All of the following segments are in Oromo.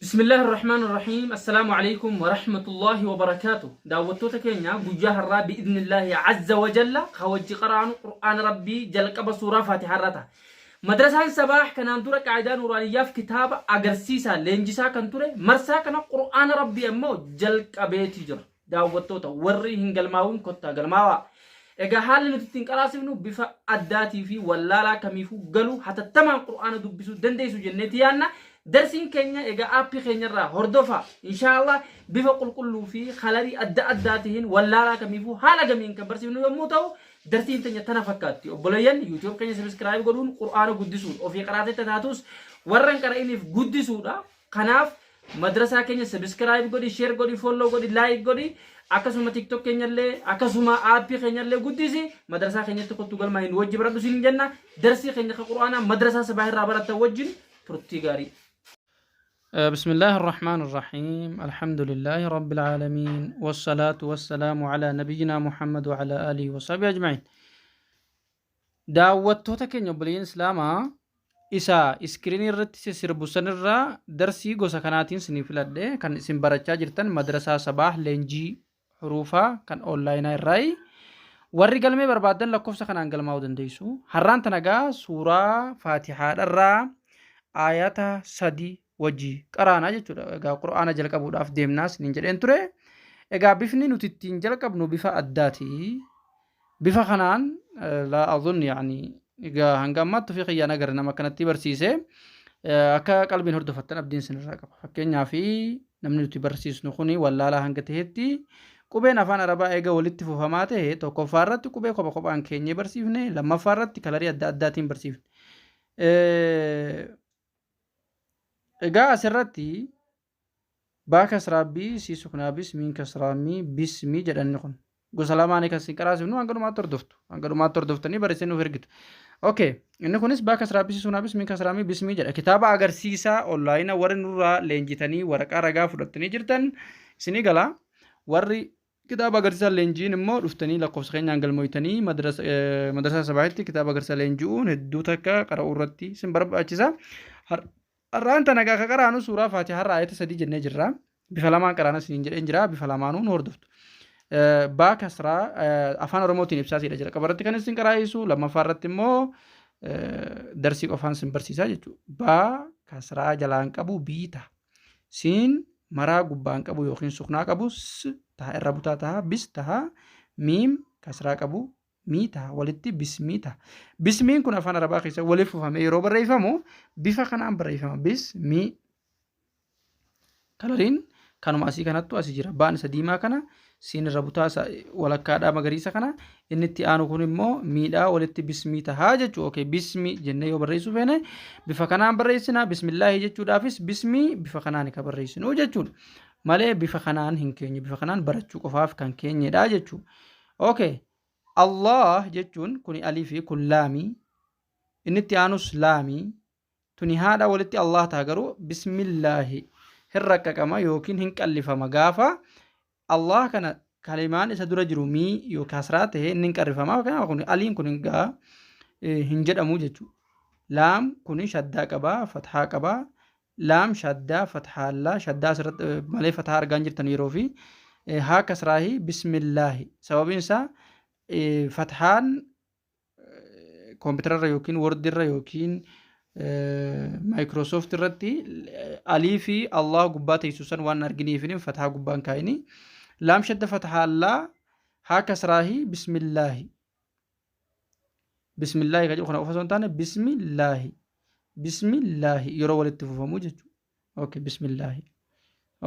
Bismillaahi Irrahmaan Irrahiim. Assalaamu Aleykum Warahmatullaahi Wabarakaatuh. Daawwattoota keenya guyyaa har'aa bi'iznillaahi azza wa jalla ka wajji qaraanu Qur'aana Rabbii jalqaba suuraa Faatihaa irraa ta'a. Madrasaan Sabaah kanaan dura qaayidaa Nuuraaniyyaaf kitaaba agarsiisaa leenjisaa kan ture marsaa kana Qur'aana Rabbii ammoo jalqabeeti jira. Daawwattoota warri hin galmaawin kottaa galmaawaa. Egaa haalli nuti ittiin qaraasifnu bifa addaatii fi wallaalaa kamiifuu galu hatattamaan Qur'aana dubbisuu dandeessu jenneeti yaanna. Darsiin keenya egaa aappii keenyarraa hordofaa. Inshaallah bifa qulqulluu fi kalarii adda addaatiin wallaalaa kamiifuu haala gamiin kan barsiifnu yommuu ta'u darsiin teenya tana fakkaatti. Obboleeyyan YouTube keenya subscribe godhuun Qur'aana guddisuun ofii qaraateetta taatus warra hin qara'iniif guddisuudha. Kanaaf madrasaa keenya subscribe godhi, share godhi, follow godhi, like godhi, akkasuma TikTok keenya illee akkasuma aappii keenya illee guddisi. Madrasaa keenyatti kottu galmaa hin wajji baradhu siin jenna. Darsii keenya ka Qur'aanaa madrasaa Sabaa irraa barattan wajjin turtii gaarii. بسم الله الرحمن الرحيم الحمد لله رب العالمين والصلاة والسلام على نبينا محمد وعلى آله وصحبه أجمعين. Daawwattoota keenya obboleeyyan Islaamaa isa iskiriinii irratti sissirbu sanirraa darsii gosa kanaatiin isinii filadhe kan isin barachaa jirtan madrasaa Sabaah leenjii huruufaa kan onlaayinaa irraayi. Warri galmee barbaaddan lakkoofsa kanaan galmaa'uu dandeessu. Har'aan tana gaa suuraa Faatihaadharraa aayata 3 wajji qaraanaa jechuudha. Egaa Qur'aana jalqabuudhaaf deemnaa isiniin jedheen ture. Egaa bifni nuti ittiin jalqabnu bifa addaati. Bifa kanaan laa adhun yaani egaa hanga ammaatti ofii kiyyaan agarre nama akkanatti barsiise akka qalbiin hordofattan abdiin isinirraa qaba. Fakkeenyaaf namni nuti barsiisnu kuni wallaalaa hanga ta'etti qubeen afaan arabaa eega walitti fufamaa ta'e tokkoffaa irratti qubee kopha kophaan keenyee barsiifne lammaffaa irratti kalarii adda addaatiin barsiifne. Egaa asirratti Baa kasraa bi sii suknaa bis miin kasraa mii bis mii jedha inni kun. Gosa lamaanii kan isin qaraasifnu hanga dhumaatti hordoftu. Hanga dhumaatti hordoftanii barreessanii nuuf ergitu. Okay. Inni kunis baa kasraa bi sii suknaa bis miin kasraa mii bis mii jedha. Kitaaba agarsiisaa onlaayina warri nurraa leenjitanii waraqaa ragaa fudhattanii jirtan isinii gala. Warri kitaaba agarsiisaa leenjiin immoo dhuftanii lakkoofsa keenyaan galmooytanii madrasaa sabaahitti kitaaba agarsiisaa leenji'uun hedduu takka qara'uu irratti isin barbaachisa. Har'aan tana egaa ka qaraanu suuraa Faatihaa irraa ayata 3 jennee jirra. Bifa lamaan qaraana isiniin jedheen jira. Bifa lamaanuu nu hordoftu. Baa kasraa afaan Oromootiin ibsaa siidha jalqaba irratti kan isin qaraa'isu lammaffaa irratti immoo darsii qofaan isin barsiisaa jechuudha. Baa kasraa jalaan qabu bii ta'a. Siin maraa gubbaan qabu yookiin suknaa qabu s ta'a irra butaa ta'a bis ta'a miim kasraa qabu mii taha walitti bismii taha. Bismiin kun afaan arabaa keessa walitti fufamee yeroo barreeffamu bifa kanaan barreeffama. Bismii. Kalariin kanuma asii kanattu asii jira. Baan isa diimaa kana siin irra butaa isa walakkaadhaa magariisa kana inni itti aanu kun immoo miidhaa walitti bismii tahaa jechuudha. Okay, bismii jennee yoo barreessuu feene bifa kanaan barreessina. Bismillaahi jechuudhaafis bismii bifa kanaan kan barreessinu jechuudha. Malee bifa kanaan hin keenyu. Bifa kanaan barachuu qofaaf kan keenyedha jechuudha. Okay. Allah jechuun kuni alifi kun laami inni itti aanus laami tuni haadha walitti Allah ta'a garuu bismillaahi hin raqqaqama yookiin hin qallifama gaafa Allah kana kalimaan isa dura jiru mii yoo kasraa ta'e inni hin qarrifama kanaaf kun aliin kun hin gaa hin jedhamu jechuudha. Laam kuni shaddaa qaba fathaa qaba Laam shaddaa fathaa laa shaddaa asirratti malee fathaa argaa hin jirtan yeroo fi haa kasraahi bismillaahi sababiin isaa fathaan koompitara irra yookiin word irra yookiin Microsoft irratti alii fi Allah gubbaa teessu san waan arginiif fathaa gubbaan kaayini laam shadda fathaa laa haa kasraahi bismillaahi Bismillaahi kan jedhu kana qofa osoo hin taane bismillaahi. Bismillaahi yeroo walitti fufamu jechuudha. Okay, bismillaahi.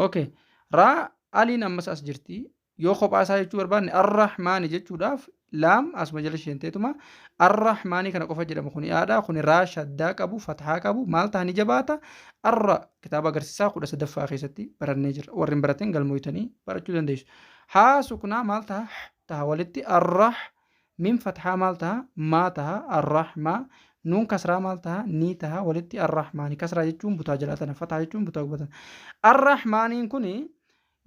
Okay. Raa aliin ammas as jirti. Yoo kophaa isaa jechuu barbaanne arrahmaani jechuudhaaf laam asuma jala isheen teetuma arrahmaanii kana qofa jedhama kuni aadha kuni raa shaddaa qabu fathaa qabu maal ta'a ni jabaata arra kitaaba agarsiisaa 13ffaa keessatti barannee jira warri hin baratin galmooytanii barachuu dandeessu haa suknaa maal ta'a taha walitti arrah Mim fathaa maal taha maa taha arrahmaa Nuun kasraa maal taha nii taha walitti arrahmaani kasraa jechuun butaa jalaa tana fathaa jechuun butaa gubbaa tana arrahmaaniin kuni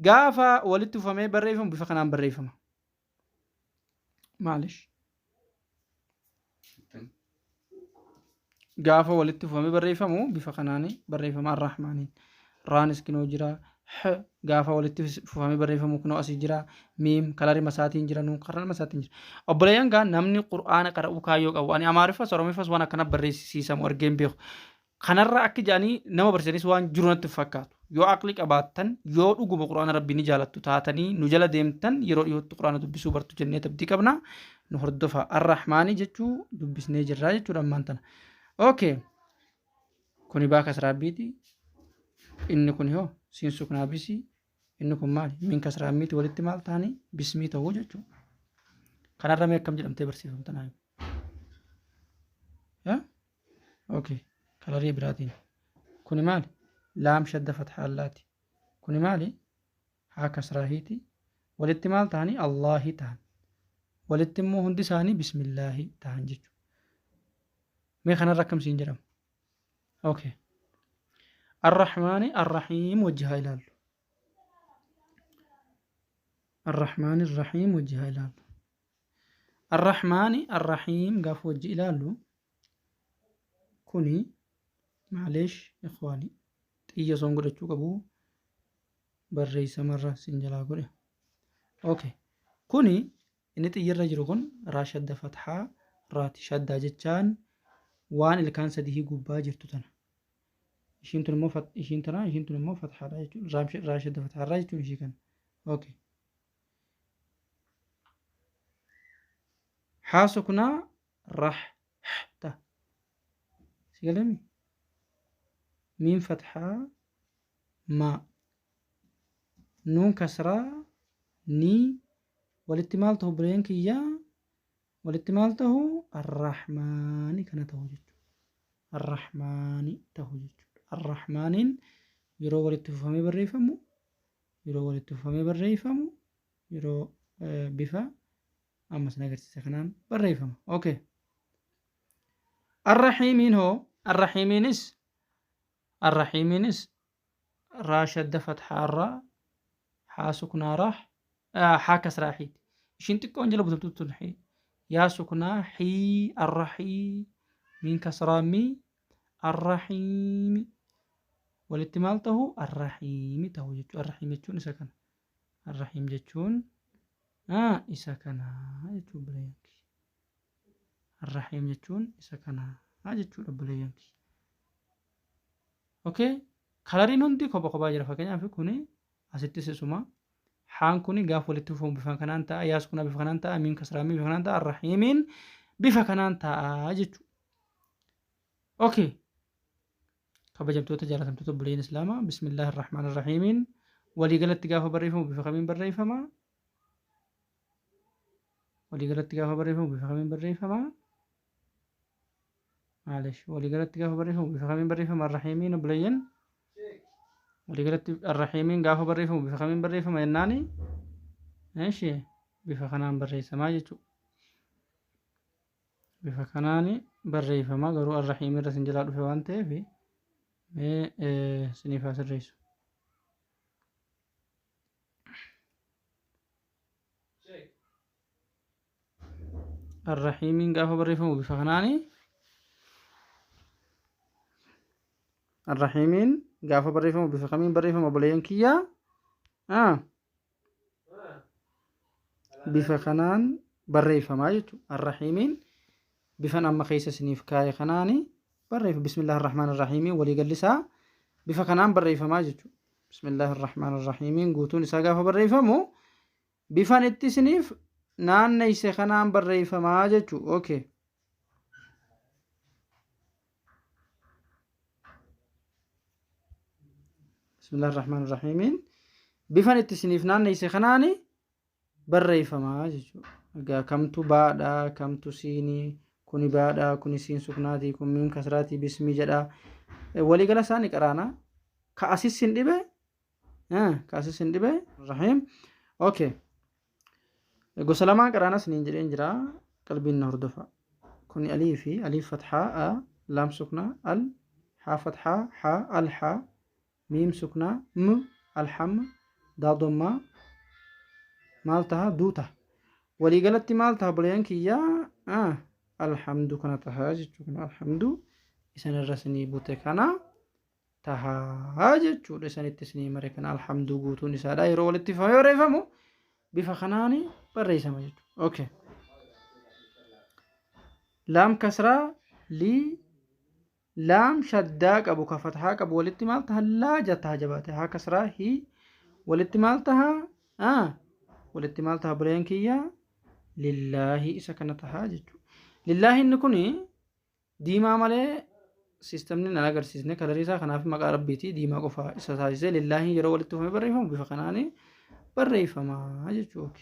gaafa walitti fufamee barreeffamu bifa kanaan barreeffama maalish gaafa walitti fufamee barreeffamu bifa kanaan barreeffama arrahmaaniin. Raanis kinoo jira. H gaafa walitti fufamee barreeffamu kunoo asii jira. Miim kalarii masaatiin jira. Nuun karaa masaatiin jira. Obboleeyyan gaa namni Qur'aana qara'uu kaayyoo qabu. Ani Amaariffas Oromiffas waan akkana barreessisiisamu argee hin beeku. Kanarra akki jedhanii nama barsiisanis waan jiru natti hin fakkaatu. Yoo aqli qabaattan, yoo dhuguma Qur'aana Rabbii ni jaalattu taatanii nu jala deemtan yeroo dhiyootti Qur'aana dubbisuu bartu jennee abdii qabna. Nu hordofa. Ar-Rahmaani jechuu dubbisnee jirra jechuudha ammaan tana. Okay. Kuni baa kasraabbiiti. Inni kun hoo siin suknaa bisii. Inni kun maali? Min kasraammiiti walitti maal ta'anii bismii ta'uu jechuudha. Kanarra mee akkam jedhamtee barsiifamta naa himi. Okay. Kalarii biraatiin. Kuni maali? Laam shadda fathallaati. Kuni maali? Haa kasraahiiti. Walitti maal ta'anii? Allaahi ta'an. Walitti immoo hundi isaanii bismillaahi ta'an jechuudha. Mee kanarra akkam siin jedhama? Okay. Arrahmaani Arrahiim wajji haa ilaallu. Arrahmaani Arrahiim wajji haa ilaallu. Arrahmaani Arrahiim gaafa wajji ilaallu kuni maaleesh ikhwaani xiyya osoon godhachuu qabu barreessamarra sin jalaa godhe. Okay. Kuni inni xiyyarra jiru kun raa shadda fathaa raati. Shaddaa jechaan waan ilkaan sadihii gubbaa jirtu tana. Ishiin tun immoo ishiin tana ishiin tun immoo fathaadha jechuudha. Raa shadda fathaarraa jechuun ishii kana. Okay. Haa suknaa rah ta. Si galemi? Miim fathaa maa. Nuun kasraa nii walitti maal ta'u obboleeyyan kiyyaa walitti maal ta'u arrahmaani kana ta'u jechuudha. Arrahmaani ta'u jechuudha. Arrahmaaniin yeroo walitti fufamee barreeffamu yeroo walitti fufamee barreeffamu yeroo bifa amma sin agarsiisa kanaan barreeffama. Okay. Arrahiimiin hoo arrahiimiinis arrahiimiinis raa shadda fathaa irraa haa suknaa rah haa kasraa xiiti. Ishiin xiqqoon jala butamtu tun xii. Yaa suknaa xii arrahii miin kasraa mii arrahiimi. Walitti maal ta'u arrahiimi ta'u jechuudha. Arrahiim jechuun isa kana. Arrahiim jechuun isa kana jechuudha obboleeyyan kiyya. Arrahiim jechuun isa kana jechuudha obboleeyyan kiyya. Okay. Kalariin hundi kopha kophaa jira. Fakkeenyaaf kuni asittis isuma. Haan kuni gaafa walitti fufamu bifa kanaan ta'a. Yaas kuna bifa kanaan ta'a. Miin kasraamii bifa kanaan ta'a. Arrahiimiin bifa kanaan ta'a jechuudha. Okay. Kabajamtoota jaalatamtoota obboleeyyan Islaamaa Bismillaahi Irrahmaan Irrahiimiin waliigalatti gaafa barreeffamu bifa kamiin barreeffama? Waliigalatti gaafa barreeffamu bifa kamiin barreeffama? Maalish waliigalatti gaafa barreeffamu bifa kamiin barreeffama? Arrahiimiin obboleeyyan waliigalatti Arrahiimiin gaafa barreeffamu bifa kamiin barreeffama jennaani? Eshi bifa kanaan barreessamaa jechuudha. Bifa kanaan barreeffama garuu Arrahiim irra isin jalaa dhufe waan ta'eef mee isiniif haa sirreessu. Arrahiimiin gaafa barreeffamu bifa kanaani Arrahiimiin gaafa barreeffamu bifa kamiin barreeffama obboleeyyan kiyyaa? Bifa kanaan barreeffamaa jechuudha. Arrahiimiin bifan amma keessa isiniif kaa'e kanaani barreeffama. Bismillaahi Arrahmaan Arrahiimiin waliigalli isaa bifa kanaan barreeffamaa jechuudha. Bismillaahi Arrahmaan Arrahiimiin guutuun isaa gaafa barreeffamu bifan itti isiniif naanneyse kanaan barreeffamaa jechuudha. Okay. Bismillaahi Rahmaan Rahiimiin bifan itti isiniif naanneyse kanaani barreeffama jechuudha. Egaa kamtu baadha, kamtu siinii, kuni baadha, kuni siin suknaatii, kun miim kasraatii, bismii jedha. Waliigala isaa ni qaraana. Ka asis sin dhibe, ka asis sin dhibe, Rahiim. Okay. Gosa lamaan qaraanas niin jedheen jira. Qalbiin na hordofa. Kuni aliifi aliif fathaa a laam suknaa al haa fathaa haa al haa miim suknaa m alham daa dommaa maal taha duu taha. Waliigalatti maal taha obboleeyyan kiyyaa alhamdu kana taha jechuu kana alhamdu isan irra isinii bute kana. Tahaa jechuudha. Isanitti isinii mare kana alhamduu guutuun isaadha. Yeroo walitti fufamee barreeffamu bifa kanaan barreessama jechuudha. Okay. Laam kasraa lii laam shaddaa qabu ka fathaa qabu walitti maal taha? Laa jataa jabaate. Haa kasraa hi walitti maal taha? Walitti maal taha buleen kiyya? Lillaahi isa kana tahaa jechuudha. Lillaahi inni kun diimaa malee siistamni nan agarsiisne kalarii isaa, kanaaf maqaa rabbiiti diimaa qofa isa taasisee. Lillaahi yeroo walitti fufamee barreeffamu bifa kanaan barreeffama jechuudha.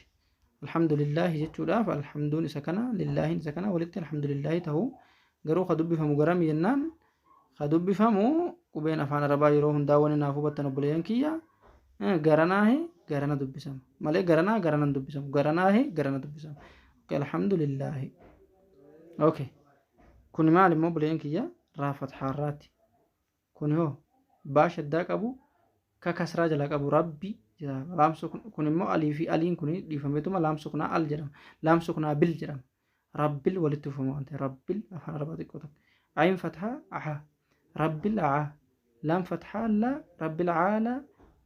Alhamdulillaahi jechuudhaaf alhamduun isa kana, lillaahiin isa kana, walitti alhamdulillaahi ta'u. Garuu ka dubbifamu garam jennaan, ka dubbifamu qubeen afaan arabaa yeroo hundaa wani naaf hubattan obboleeyyan kiyya, garanaahi garana dubbisama malee garanaa garana hin dubbisamu, garanaahi garana dubbisama. Alhamdulillaahi. Okay. Kuni maal immoo obboleeyyan kiyya? Raa fathaarraati. Kuni hoo baa shaddaa qabu ka kasraa jala qabu rabbi jedhama. Laam kun immoo alii fi aliin kun dhiifameetuma laam suknaa al jedhama. Laam suknaa bil jedhama. Rabbil walitti fufama waan ta'eef rabbil afaan arabaa xiqqoo tokko. Ayin fathaa aha rabbil aa laam fathaa la rabbil aala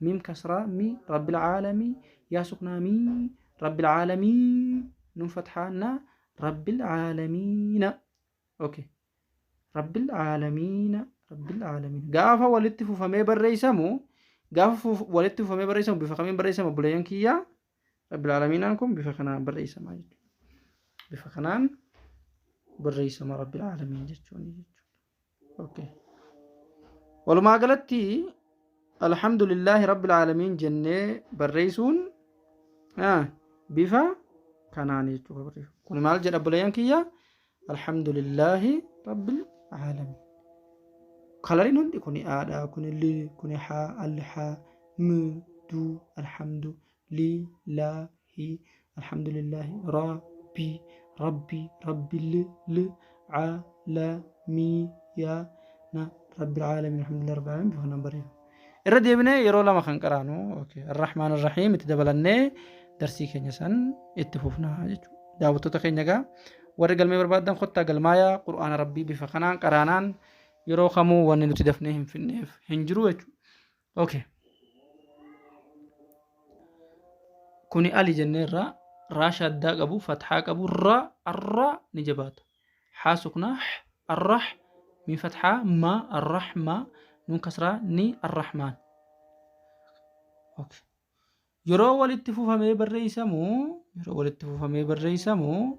miim kasraa mi rabbil aalamii yaa suknaa mii rabbil aalamii nun fathaa na rabbil aalamiina. Okay. Rabbil aalamiina, rabbil aalamiina. Gaafa walitti fufamee barreessamu, gaafa walitti fufamee barreessamu bifa kamiin barreessama obboleeyyan kiyyaa? Rabbil aalamiinaan kun bifa kanaan barreessama jechuudha. Bifa kanaan barreessama rabbil aalamiin jechuun jechuudha. Okay. Walumaa galatti alhamdulillaahi rabbil aalamiin jennee barreessuun bifa kanaan jechuudha. Kun maal jedha obboleeyyan kiyya? Alhamdulillaahi rabbil aalamiin. Kalariin hundi kuni aadha, kuni li, kuni haa, al haa, m, du, alhamdu, li, la, hi, alhamdulillaahi, ra, bi, rabbi, rabbi, l, l, a, la, mi, ya, na, rabbil aalamiin, alhamdulillah rabbil aalamiin bifa kanaan barreeffama. Irra deebinee yeroo lama kan qaraanu, okay. Arrahmaan Arrahiim itti dabalannee darsii keenya san itti fufnaa jechuudha. Daawwattoota keenya egaa warri galmee barbaadan kottaa galmaayaa. Qur'aana rabbii bifa kanaan qaraanaan yeroo kamuu wanni nuti dafnee hin finneef hin jiru jechuudha. Okay. Kuni ali jenneerra raa shaddaa qabu fathaa qabu ra arra ni jabaata. Haa suknaa h arrah min fathaa ma arrahma nun kasraa ni arrahmaan. Okay. Yeroo walitti fufamee barreessamu, yeroo walitti fufamee barreessamu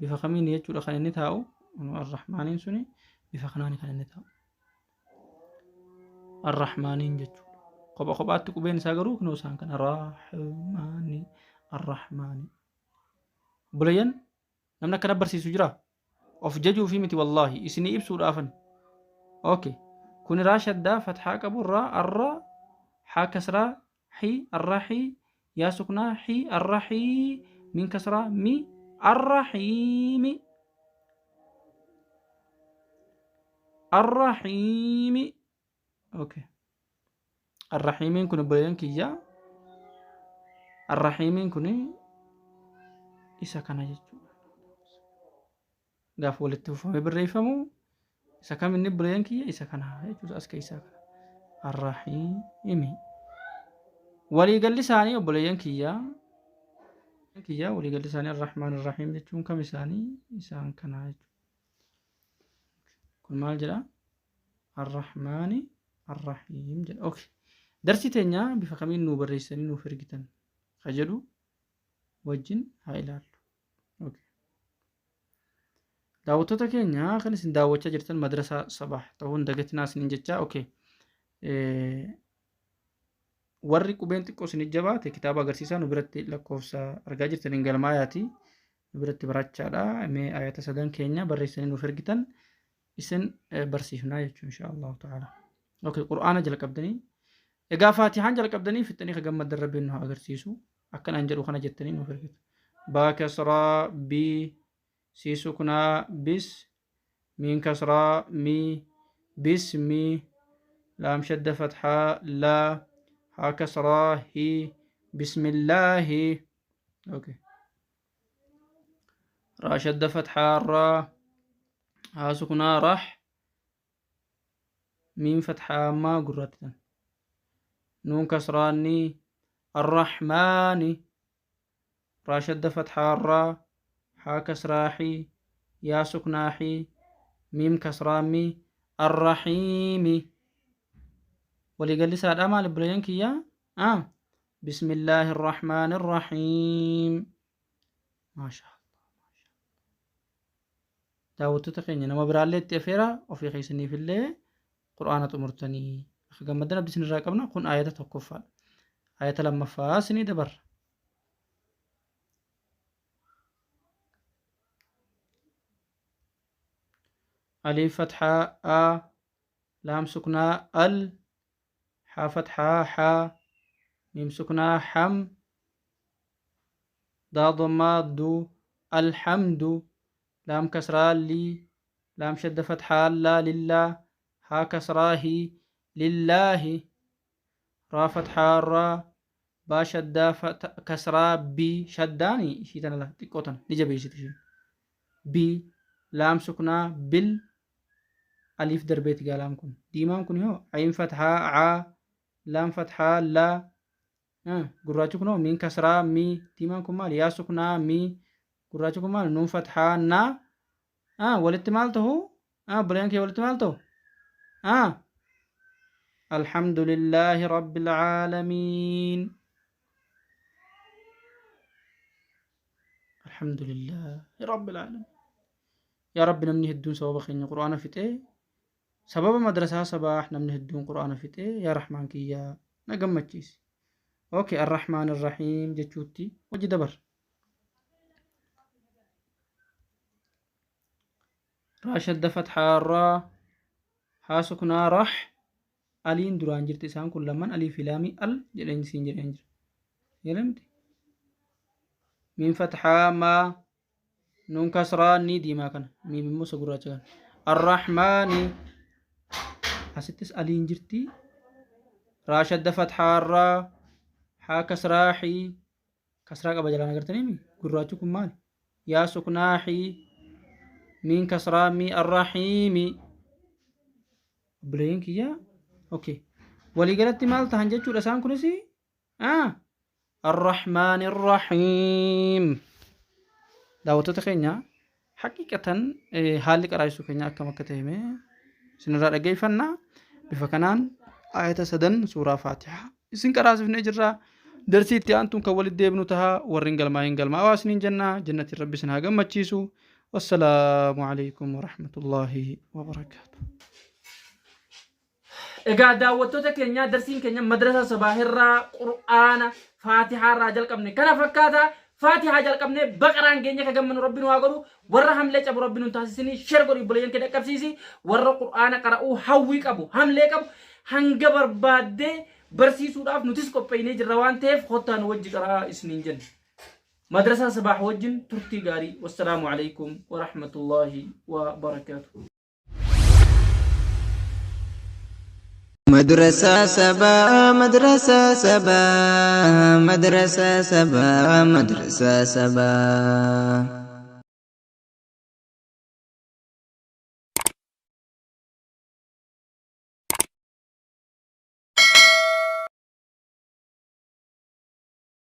bifa kamiin jechuudha kan inni taa'u? Arrahmaaniin suni bifa kanaan kan inni taa'u. Arrahmaaniin jechuudha. Kopha kophaatti qubeen isaa garuu kunoo isaan kana rahmaani arrahmaani. Obboleeyyan, namni akkana barsiisu jira? Of jajuu fi miti wallaahi, isinii ibsuudhaafan. Okay. Kuni raa shaddaa fathaa qabu raa arra haa kasraa hi arrahi yaa suknaa hi arrahi min kasraa mi arrahiimi arrahiimi. Okay. Arrahiimiin kun obboleeyyan kiyya, arrahiimiin kun isa kana jechuudha. Gaafa walitti fufamee barreeffamu isa kam inni obboleeyyan kiyya? Isa kana jechuudha, as keessaa kana. Arrahiimi. Waliigalli isaanii obboleeyyan kiyya waliigalli isaanii arrahmaan arrahiim jechuun kam isaanii? Isaan kana jechuudha. Kun maal jedha? Arrahmaani Arrahiim jedha. Okay. Darsii teenya bifa kamiin nuu barreessanii nuuf ergitan ka jedhu wajjin haa ilaallu. Okay. Daawwattoota keenya, kan isin daawwachaa jirtan madrasaa Sabah ta'uu hin dagatinaa isiniin jechaa. Okay. Warri qubeen xiqqoo isin jabaate kitaaba agarsiisaa nu biratti lakkoofsa argaa jirtaniin galmaayaati. Nu biratti barachaadha. Mee ayata sadan keenya barreessanii nuuf ergitan isin barsiifnaa jechuun insha Allahu ta'ala. Okay, Qur'aana jalqabdanii egaa Faatihaan jalqabdanii fixxanii ka gammaddan Rabbiin nu haa agarsiisu. Akkanaan jedhu kana jettanii nuuf ergitu. Baa kasraa bi sii suknaa bis miin kasraa mi bismi laam shadda fathaa laa haa kasraa hi bismillaahi. Okay. Raa shadda fathaa raa haa suknaa rah Miim fathaa maa gurraatti tan. Nuun kasraa ni. Arrahmaani. Raa shadda fathaa raa. Haa kasraa xii. Yaa suknaa xii. Miim kasraa mi. Arrahiimi. Waliigalli isaadhaa maali obboleeyyan kiyyaa? Ah. Bismillaahi arrahmaani arrahiim. Maashaa Allah. Daawwattoota keenya nama biraallee itti afeeraa ofii keessaniifillee Qur'aana xumurtanii akka gammaddan abdii isinirraa qabna. Kun aayata tokkoffaadha. Aayata lammaffaa isinii dabarra. Aliif fathaa a laam suknaa al haa fathaa haa miim suknaa ham daa dhammaa du alhamdu laam kasraa lii laam shadda fathaa laa lillaa haa kasraa hi lillaahi raa fathaa raa baa shaddaa kasraa bi shaddaani ishii tana la xiqqoo tana ni jabeessiti ishiin bi laam suknaa bil aliif darbeeti gaa laam kun diimaan kun hoo ayin fathaa caa laam fathaa laa Gurraachi kun hoo miin kasraa mi diimaan kun maali yaa suknaa mi gurraachi kun maali nuun fathaa naa walitti maal ta'u obboleeyyan kee walitti maal ta'u alhamdulillaahi rabbil aalamiin alhamdulillaahi rabbil aalamiin. Yaa rabbi, namni hedduun sababa keenya qur'aana fixee, sababa madrasaa Sabaah namni hedduun qur'aana fixee, yaa rahmaan kiyyaa na gammachiisi. Okay, arrahmaan irrahiim jechuutti hojii dabarra. Raa shadda fathaa raa haa suknaa rah aliin duraan jirti. Isaan kun lamaan alii fi laamii al jedheen siin jedheen jira. Jedhamti miin fathaa maa nuun kasraa ni diimaa kana miim immoo isa gurraacha kana arrahmaani asittis aliin jirti. Raa shadda fathaa raa haa kasraa xii kasraa qaba jalaan agartanii gurraachi kun maali yaa suknaa xii miin kasraa mi arrahiimi. Obboleeyyan kiyya, okay, waliigalatti maal tahan jechuudha isaan kunis? Arrahmaan irrahiim. Daawwattoota keenya, haqiqatan haalli qaraasisuu keenya akkam akka ta'e mee isinirraa dhaggeeffanna. Bifa kanaan ayata sadan suuraa Faatihaa isin qaraasifnee jirra. Darsii itti aantuun kan walitti deebinu taha. Warreen galmaa'in galmaa'aa isiniin jenna. Jannatiin rabbi isin haa gammachiisu. Wassalaamu alaikum warahmatullaahi wabarakaatu. Egaa daawwattoota keenya, darsiin keenya madrasa Sabaahirraa Qur'aana Faatihaarraa jalqabne kana fakkaata. Faatihaa jalqabne Baqaraan keenya ka gammanu rabbi nu haa godhu. Warra hamlee cabu rabbi nu hin taasisini. Share godhi, obboleeyyan kee dhaqqabsiisi. Warra Qur'aana qara'uu hawwii qabu, hamlee qabu hanga barbaaddee barsiisuudhaaf nutis qopheeynee jirra waan ta'eef kottaa nu wajji qara'aa isiniin jenna. Madrasaa Sabaah wajjin turtii gaarii. Wassalaamu alaikum wa rahmatullaahi wa barakaatuh. Madrasaa Sabaa, Madrasaa Sabaa, Madrasaa Sabaa, Madrasaa Sabaa.